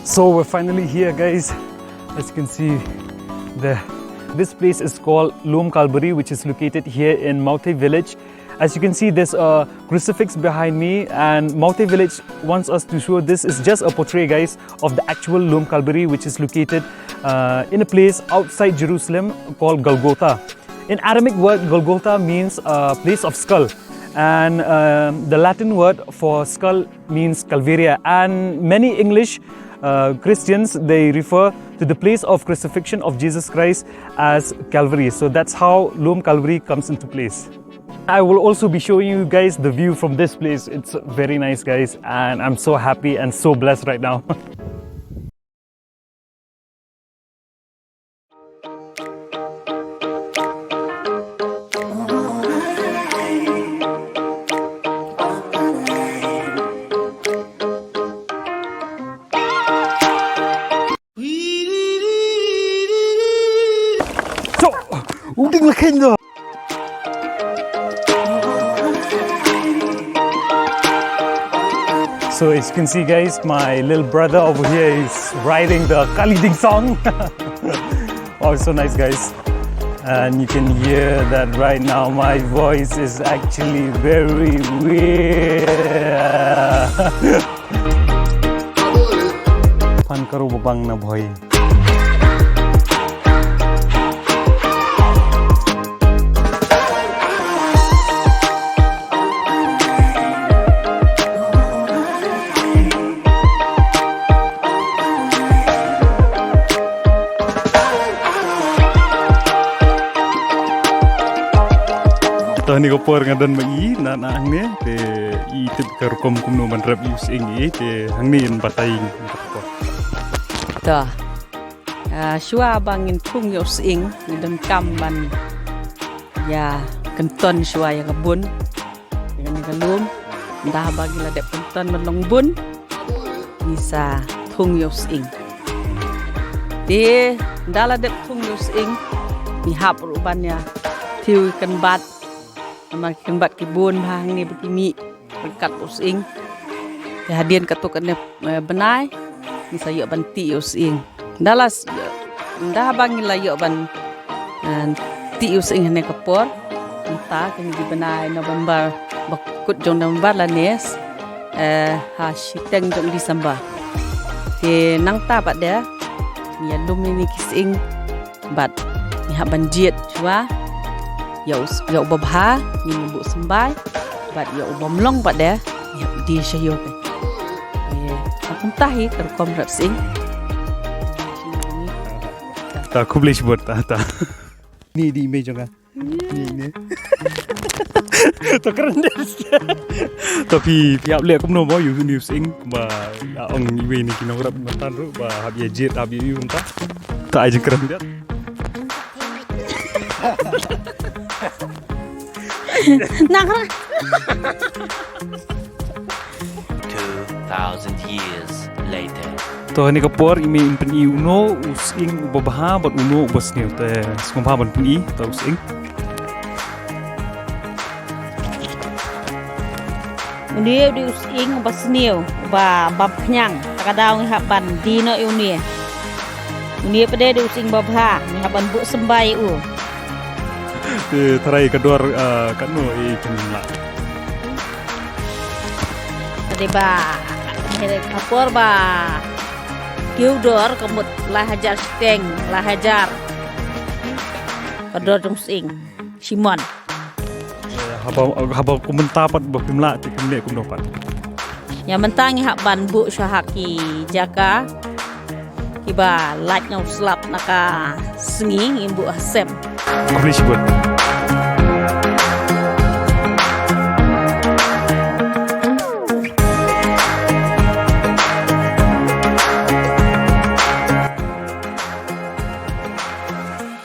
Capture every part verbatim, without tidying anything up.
So we're finally here, guys. As you can see, the this place is called Lum Calvary, which is located here in Mawthe village. As you can see, there's a crucifix behind me, and Mawthe village wants us to show this is just a portrait, guys, of the actual Lum Calvary, which is located uh, in a place outside Jerusalem called Golgotha. In Aramaic word, Golgotha means uh, place of skull, and um, the Latin word for skull means Calvaria. And many English uh, Christians, they refer to the place of crucifixion of Jesus Christ as Calvary. So that's how Lum Calvary comes into place. I will also be showing you guys the view from this place. It's very nice, guys, and I'm so happy and so blessed right now. So, u ding la kheiñ do. So as you can see, guys, my little brother over here is riding the Kali Ding song. Oh, it's so nice, guys. And you can hear that right now. My voice is actually very weird. Pan karo babang na boy. To hangne ka por nga don ma i na, na hangne te i tip ka rukom kumno ban rep ïa u sying i te hangne in batai. To. Ah, shuwa ba ngin thung ïa u sying, ngi donkam ban ïa kynton shuwa ïa ka bun. Ïa kane ka lum. Ynda ba ngi la dep kynton ban long bun, ngi sa thung ïa u sying. Te ynda la dep thung ïa u sying, ngi hap ruh ban ïa thiew ïa ki kynbat. Namar ki kynbat ki bun bha hangne ba ki mih ryngkat u sying. Te hadien katto katne, eh, bnai ngi sa ïoh ban tih ïa u sying. Ynda la s-, ynda ba ngi la ïoh ban, eh, tih ïa u sying hangne ka por. Mynta kine ki bnai November, ba kut jong November lane, eh, ha shiteng jong December. Te nangta pat de ngi ïa lum ïa kine ki sying. Bad ngi hap ban jied shuwa. Ïa u, ïa u babha ngin buh symbai. Bad ïa u bym long pat de ngi hap die sha ïew te. Eh, kumta hi ka rukom rep sying. Ta khublei shibun ta, ta. Ni dei i mei jong nga. Ni, ni. To kren deh. To phi, phi hap leh kumno mo ïa u, ïa u sying ba la ong iwei na ki nongrep mynta ruh ba hap ïa jied hap ïa u mynta. To ai jingkren deh. Nang ra. Two thousand years later. To hangne ka por i mei in pyni uno u sying uba bha bad uno uba sniew, te sngewbha ban pyni to u sying. Une u dei u sying uba sniew, uba bam khñiang, ta ka daw ngi hap ban die noh ïa une. Une pat de u dei u sying uba bha, ngi hap ban buh symbai ïa u. Te tharai ka dor, eh, katno i kin lah. Te ba, ka por ba kiew dor ka mut lai hajar shiteng, lai hajar. Ka dor jong u sying. Shimon. Eh, haba, haba kumta pat ba phim lah te phim leh kumno pat. Ïa mynta ngi hap ban buh sha ha ki jaka kiba lait na u slap na ka sngi ngin buh ha sem. Khublei shibun.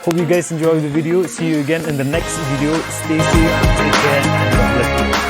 Hope you guys enjoy the video. See you again in the next video. Stay safe, take care, and God bless you.